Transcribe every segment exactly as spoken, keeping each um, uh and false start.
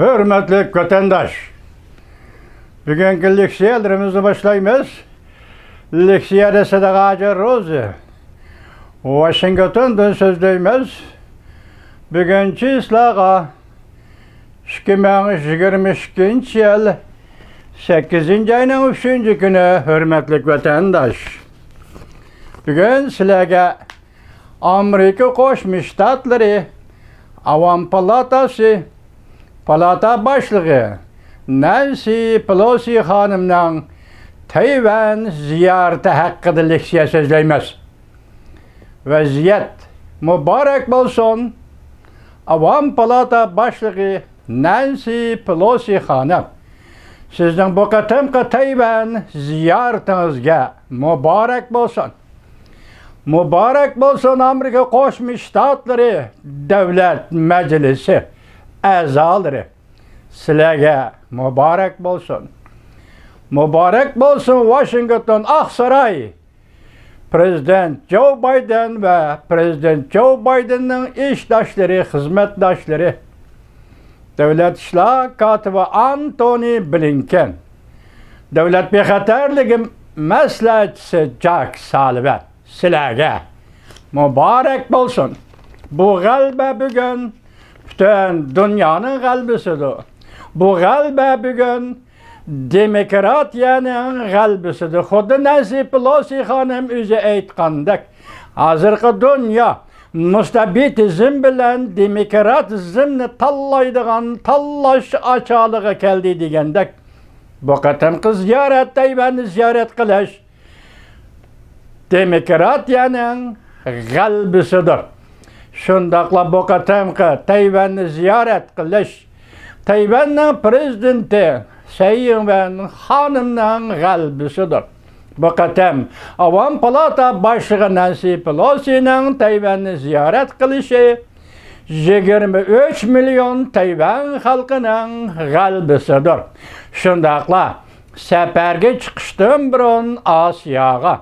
ھۆرمەتلىك ۋەتەنداش، بۈگۈنكى لېكسىيەلىرىمىزنى باشلايمىز. لېكسىيەدە سىدىق ھاجى روزى، ۋاشىنگتوندىن سۆزلەيمىز. بۈگۈن چىسلاغا ئىككى مىڭ يىگىرمە ئىككىنچى يىل سەككىزىنچى ئاينىڭ ئۈچىنچى كۈنى، ھۆرمەتلىك ۋەتەنداش. بۈگۈن سىلەرگە ئامېرىكا قوشما شتاتلىرى ئاۋام پالاتاسى پالاتا باشلىقى نەنسى پېلوسى خانىمنىڭ تەيۋەن زىيارىتى ھەققىدە لېكسىيە سۆزلەيمىز. ۋەزىيەت مۇبارەك بولسۇن! ئاۋام پالاتا باشلىقى نەنسى پېلوسى خانىم، سىزنىڭ بۇ قېتىمقى تەيۋەن زىيارىتىڭىزگە مۇبارەك بولسۇن! مۇبارەك بولسۇن ئامېرىكا قوشما شتاتلىرى دۆلەت مەجلىسى ئەزالىرى، سىلەرگە مۇبارەك بولسۇن! مۇبارەك بولسۇن ۋاشىنگتون ئاقساراي! پرېزىدېنت جو بايدېن ۋە پرېزىدېنت جو بايدېننىڭ ئىشداشلىرى، خىزمەتداشلىرى، دۆلەت ئىشلار كاتىپى ئانتونى بلىنكېن، دۆلەت بىخەتەرلىكى مەسلىھەتچىسى جاك سالىۋان، سىلەرگە مۇبارەك بولسۇن! بۇ غەلىبە بۈگۈن پۈتۈن دۇنيانىڭ غەلىبىسىدۇر. بۇ غەلىبە بۈگۈن دېموكراتىيەنىڭ غەلىبىسىدۇر. خۇددى نەنسى پېلوسى خانىم ئۆزى ئېيتقاندەك، ھازىرقى دۇنيا مۇستەبىتىزم بىلەن دېموكراتىزمنى تاللايدىغان تاللاش ئاچالىقىغا كەلدى دېگەندەك، بۇ قېتىمقى زىيارەت، تەيۋەننى زىيارەت قىلىش دېموكراتىيەنىڭ غەلىبىسىدۇر. شۇنداقلا بۇ قېتىمقى تەيۋەننى زىيارەت قىلىش تەيۋەننىڭ پرېزىدېنتى سەي ئىڭۋېن خانىمنىڭ غەلىبىسىدۇر. بۇ قېتىم ئاۋام پالاتا باشلىقى نەنسى پېلوسىنىڭ تەيۋەننى زىيارەت قىلىشى يىگىرمە ئۈچ مىليون تەيۋەن خەلقىنىڭ غەلىبىسىدۇر. شۇنداقلا سەپەرگە چىقىشتىن بۇرۇن ئاسىياغا،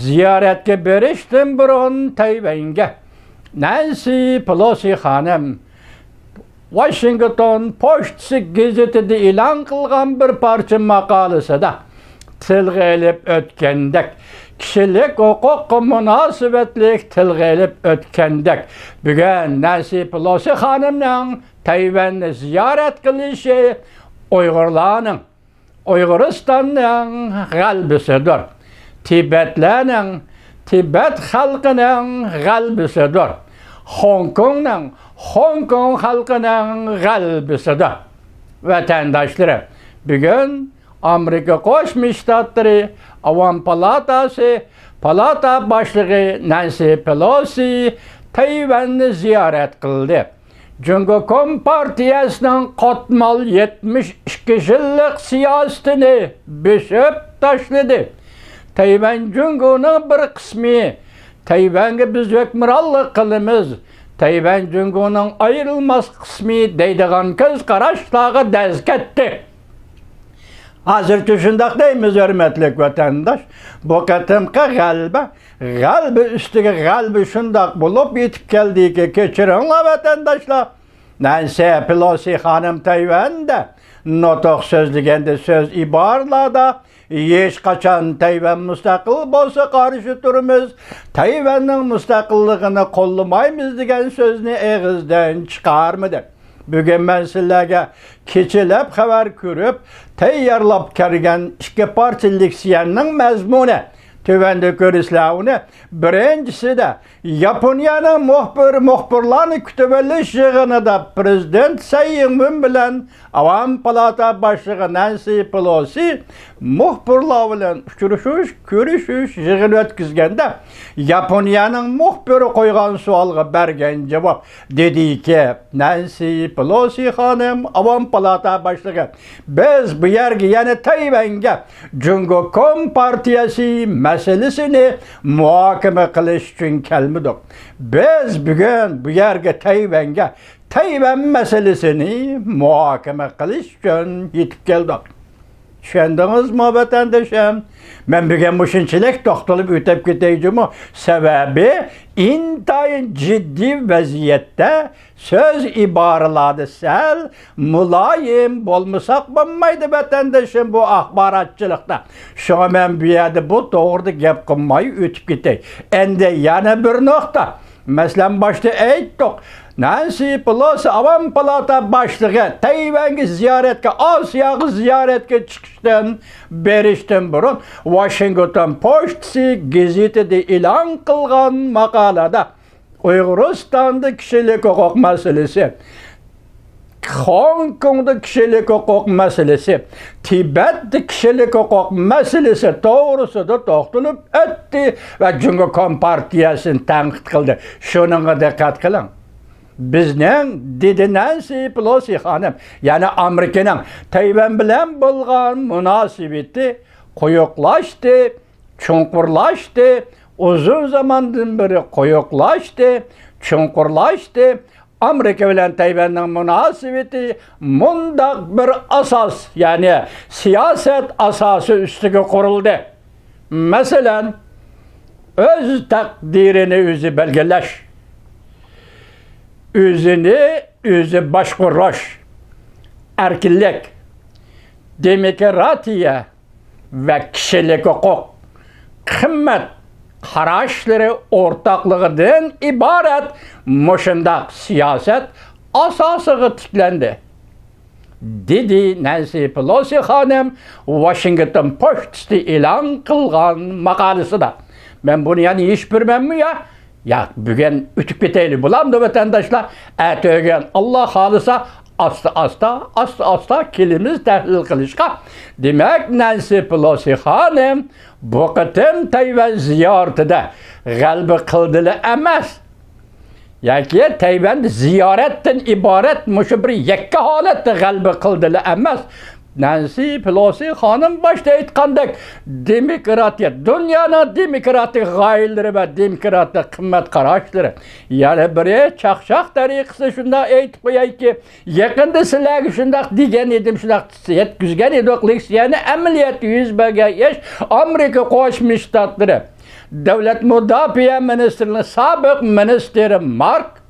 زىيارەتكە بېرىشتىن بۇرۇن تەيۋەنگە نەنسى پېلوسى خانىم ۋاشىنگتون پوچتىسى گېزىتىدە ئېلان قىلغان بىر پارچە ماقالىسىدا تىلغا ئېلىپ ئۆتكەندەك، كىشىلىك ھوقۇققا مۇناسىۋەتلىك تىلغا ئېلىپ ئۆتكەندەك، بۈگۈن نەنسى پېلوسى خانىمنىڭ تەيۋەننى زىيارەت قىلىشى ئۇيغۇرلارنىڭ، ئۇيغۇرىستاننىڭ غەلىبىسىدۇر. تىبەتلەرنىڭ، تىبەت خەلقىنىڭ غەلىبىسىدۇر. خوڭكوڭنىڭ، خوڭكوڭ خەلقىنىڭ غەلىبىسىدۇر. ۋەتەنداشلىرىم، بۈگۈن ئامېرىكا قوشما شتاتلىرى ئاۋام پالاتاسى پالاتا باشلىقى نەنسى پېلوسى تەيۋەننى زىيارەت قىلدى. جۇڭگو كومپارتىيەسىنىڭ قاتمال يەتمىش ئىككى يىللىق سىياسىتىنى بۆسۈپ تاشلىدى. تەيۋەن جۇڭگونىڭ بىر قىسمى، تەيۋەنگە بىز ھۆكۈمرانلىق قىلىمىز، تەيۋەن جۇڭگونىڭ ئايرىلماس قىسمى دەيدىغان كۆز قاراشلارغا دەز كەتتى. ھازىرچە شۇنداق دەيمىز، ھۆرمەتلىك ۋەتەنداش. بۇ قېتىمقى غەلىبە، غەلىبە ئۈستىگە غەلىبە شۇنداق بولۇپ يېتىپ كەلدىكى، كەچۈرۈڭلار ۋەتەنداشلار. نەنسى پېلوسى خانىم تەيۋەندە نۇتۇق سۆزلىگەندە، سۆز ئىبارىلەردە ھېچقاچان تەيۋەن مۇستەقىل بولسا قارشى تۇرىمىز، تەيۋەننىڭ مۇستەقىللىقىنى قوللىمايمىز دېگەن سۆزنى ئېغىزدىن چىقارمىدى. بۈگۈن مەن سىلەرگە كېچىلەپ خەۋەر كۆرۈپ، تەييارلاپ كەلگەن ئىككى پارچە لېكسىيەمنىڭ مەزمۇنى تۆۋەندە كۆرىسىلەر ئۇنى. بىرىنچىسىدە، ياپونىيەنىڭ مۇخبىرى مۇخبىرلارنى كۈتۈۋېلىش يىغىنىدا پرېزىدېنت سەي ئىڭۋېن بىلەن ئاۋام پالاتا باشلىقى نەنسى پېلوسى مۇخبىرلار بىلەن ئۇچرىشىش، كۆرۈشۈش يىغىنى ئۆتكۈزگەندە، ياپونىيەنىڭ مۇخبىرى قويغان سوئالغا بەرگەن جاۋاب دېدىكى، نەنسى پېلوسى خانىم، ئاۋام پالاتا باشلىقى، بىز بۇ يەرگە، يەنى تەيۋەنگە جۇڭگو كومپارتىيەسى مەسىلىسىنى مۇھاكىمە قىلىش ئۈچۈن كەلمىدۇق. بىز بۈگۈن بۇ يەرگە، تەيۋەنگە، تەيۋەن مەسىلىسىنى مۇھاكىمە قىلىش ئۈچۈن يېتىپ كەلدۇق. چۈشەندىڭىزمۇ، ۋەتەندىشىم؟ مەن بۈگۈن مۇشۇنچىلىك توختىلىپ ئۆتۈپ كېتەي جۇمۇ. سەۋەبى، ئىنتايىن جىددىي ۋەزىيەتتە سۆز ئىبارىلاردا سەل مۇلايىم بولمىساق بولمايدۇ، ۋەتەندىشىم، بۇ ئاخباراتچىلىقتا. شۇڭا مەن بۇ يەردە بۇ توغرىدا گەپ قىلماي ئۆتۈپ كېتەي. ئەندى يەنە بىر نۇقتا. مەسىلەن، باشتا ئېيتتۇق. نانسى پېلوسى ئاۋام پالاتا باشلىقى تەيۋەنگە زىيارەتكە، ئاسىياغا زىيارەتكە چىقىشتىن، بېرىشتىن بۇرۇن، ۋاشىنگتون پوچتىسى گېزىتىدە ئېلان قىلغان ماقالىدە ئۇيغۇرىستاندا كىشىلىك ھوقۇق مەسىلىسى، خوڭكوڭدا كىشىلىك ھوقۇق مەسىلىسى، تىبەتتە كىشىلىك ھوقۇق مەسىلىسى توغرىسىدا توختىلىپ ئۆتتى ۋە جۇڭگو كومپارتىيەسىنى تەنقىد قىلدى. شۇنىڭغا دىققەت قىلىڭ. بىزنىڭ، دېدى نانسى پېلوسى خانىم، يەنى ئامېرىكىنىڭ تەيۋەن بىلەن بولغان مۇناسىۋىتى قويۇقلاشتى، چوڭقۇرلاشتى، ئۇزۇن زاماندىن بېرى قويۇقلاشتى، چوڭقۇرلاشتى. ئامېرىكا بىلەن تەيۋەننىڭ مۇناسىۋىتى مۇنداق بىر ئاساس، يەنى سىياسەت ئاساسى ئۈستىگە قۇرۇلدى. مەسىلەن، ئۆز تەقدىرىنى ئۆزى بەلگىلەش، ئۆزىنى ئۆزى باشقۇرۇش، ئەركىنلىك، دېموكراتىيە، ۋە كىشىلىك ھوقۇق، قىممەت قاراشلىرى ئورتاقلىقىدىن ئىبارەت مۇشۇنداق سىياسەت ئاساسىغا تىكلەندى، دېدى نانسى پېلوسى خانىم ۋاشىنگتون پوچتىسى ئېلان قىلغان ماقالىسىدا. مەن بۇنى يەنە يېشىپ بېرىمەنمۇ يا؟ ياق، بۈگۈن ئۆتۈپ كېتەيلى، بولامدۇ، ۋەتەنداشلار؟ ئەتىگەن، ئاللا خالىسا، ئاستا-ئاستا، ئاستا-ئاستا كېلىمىز تەھلىل قىلىشقا. دېمەك، نانسى پېلوسى خانىم بۇ قېتىم تەيۋەن زىيارىتىدە غەلىبە قىلدىلا ئەمەس، ياكى تەيۋەن زىيارەتتىن ئىبارەت مۇشۇ بىر يەككە ھالەتتە غەلىبە قىلدىلا ئەمەس، نانسى پېلوسى خانىم باشتا ئېيتقاندەك، دېموكراتىيە، دۇنيانىڭ دېموكراتىك غايىلىرى ۋە دېموكراتىك قىممەت قاراشلىرى. يەنە بىرى، چاقچاق تەرىقىسى، شۇنداق ئېيتىپ قويايكى، يېقىندا سىلەرگە شۇنداق دېگەن ئىدىم، شۇنداق يەتكۈزگەن ئىدۇق، لېكىن يەنە ئەمەلىيەتتە يۈز بەرگەن ئىش، ئامېرىكا قوشما شتاتلىرى دۆلەت مۇداپىئە مىنىستىرىنىڭ سابىق مىنىستىرى مارك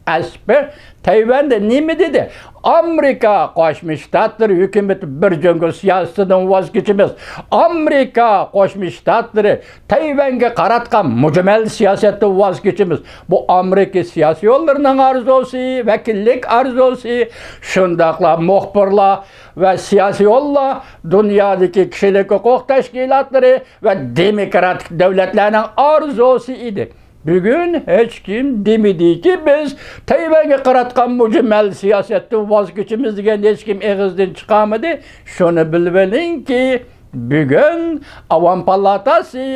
ئەسپېر تەيۋەندە نېمە دېدى؟ ئامېرىكا قوشما شتاتلىرى ھۆكۈمىتى بىر جۇڭگو سىياسىتىدىن ۋاز كېچىمىز. ئامېرىكا قوشما شتاتلىرى تەيۋەنگە قاراتقان مۇجمەل سىياسەتتىن ۋاز كېچىمىز. بۇ ئامېرىكا سىياسىيونلىرىنىڭ ئارزۇسى، ۋەكىللىك ئارزۇسى، شۇنداقلا مۇخبىرلار ۋە سىياسىيونلار، دۇنيادىكى كىشىلىك ھوقۇق تەشكىلاتلىرى ۋە دېموكراتىك دۆلەتلەرنىڭ ئارزۇسى ئىدى. بۈگۈن ھېچكىم دېمىدىكى، بىز تەيۋەنگە قاراتقان مۇجمەل سىياسەتتىن ۋاز كېچىمىز دېگەن ھېچكىم ئېغىزدىن چىقارمىدى. شۇنى بىلىۋېلىڭكى، بۈگۈن ئاۋام پالاتاسى،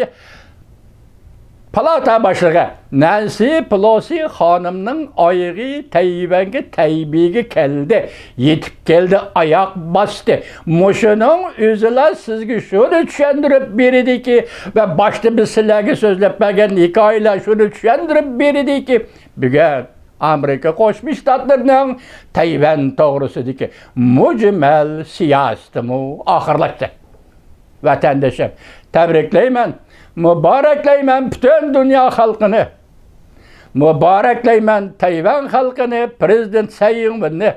پالاتا باشلىقى نانسى پېلوسى خانىمنىڭ ئايىغى تەيۋەنگە، تەيبېيگە كەلدى. يېتىپ كەلدى، ئاياق باستى. مۇشۇنىڭ ئۆزىلا سىزگە شۇنى چۈشەندۈرۈپ بېرىدىكى، ۋە باشتا بىز سىلەرگە سۆزلەپ بەرگەن ھېكايىلەر شۇنى چۈشەندۈرۈپ بېرىدىكى، بۈگۈن ئامېرىكا قوشما شتاتلىرىنىڭ تەيۋەن توغرىسىدىكى مۇجمەل سىياسىتىمۇ ئاخىرلاشتى. ۋەتەندىشىم، تەبرىكلەيمەن، مۇبارەكلەيمەن پۈتۈن دۇنيا خەلقىنى. مۇبارەكلەيمەن تەيۋەن خەلقىنى، پىرېزىدېنت سەي ئىڭۋېننى.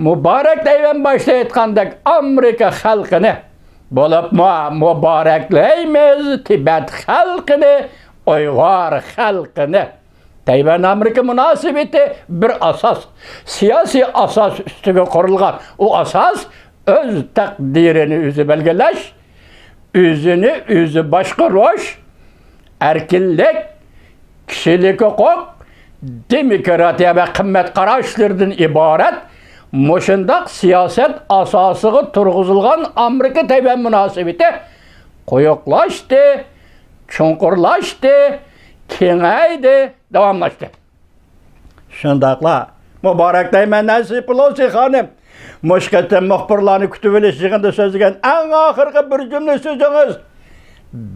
مۇبارەكلەيمەن باشتا ئېيتقاندەك ئامېرىكا خەلقىنى. بولۇپمۇ مۇبارەكلەيمىز تىبەت خەلقىنى، ئۇيغۇر خەلقىنى. تەيۋەن ئامېرىكا مۇناسىۋىتى بىر ئاساس، سىياسىي ئاساس ئۈستىگە قۇرۇلغان. ئۇ ئاساس ئۆز تەقدىرىنى ئۆزى بەلگىلەش، ئۆزىنى ئۆزى باشقۇرۇش، ئەركىنلىك، كىشىلىك ھوقۇق، دېموكراتىيە ۋە قىممەت قاراشلىرىدىن ئىبارەت مۇشۇنداق سىياسەت ئاساسىغا تۇرغۇزۇلغان ئامېرىكا تەيۋەن مۇناسىۋىتى قويۇقلاشتى، چوڭقۇرلاشتى، كېڭەيدى، داۋاملاشتى. شۇنداقلا مۇبارەك دەيمەن، نانسى پېلوسى خانىم. مۇشۇ قېتىم مۇخبىرلارنى كۈتۈۋېلىش يىغىنىدا سۆزلىگەن ئەڭ ئاخىرقى بىر جۈملە سۆزىڭىز،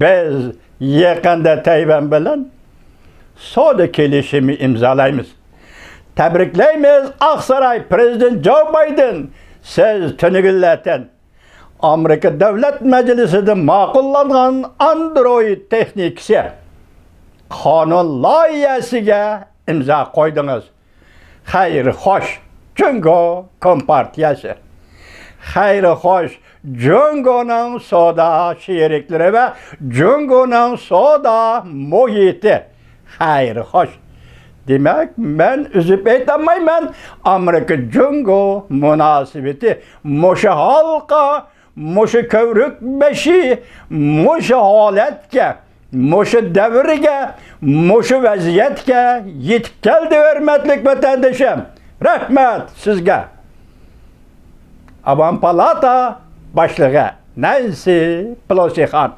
بىز يېقىندا تەيۋەن بىلەن سودا كېلىشىمى ئىمزالايمىز. تەبرىكلەيمىز، ئاقساراي، پىرېزىدېنت جو بايدېن، سىز تۈنۈگۈنلەتەن ئامېرىكا دۆلەت مەجلىسىدە ماقۇللانغان ئاندرويد تېخنىكىسى قانۇن لايىھەسىگە ئىمزا قويدىڭىز. خەير خوش، جۇڭگو كومپارتىيەسى. خەير خوش، جۇڭگونىڭ سودا شېرىكلىرى ۋە جۇڭگونىڭ سودا مۇھىتى. خەير خوش. دېمەك، مەن ئۈزۈپ ئېيتالمايمەن، ئامېرىكا جۇڭگو مۇناسىۋىتى مۇشۇ ھالقا، مۇشۇ كۆۋرۈك بېشى، مۇشۇ ھالەتكە، مۇشۇ دەۋرگە، مۇشۇ ۋەزىيەتكە يېتىپ كەلدى، ھۆرمەتلىك ۋەتەندىشىم. رەھمەت سىزگە. ئاۋام پالاتا باشلىقى نەنسى پېلوسى خان.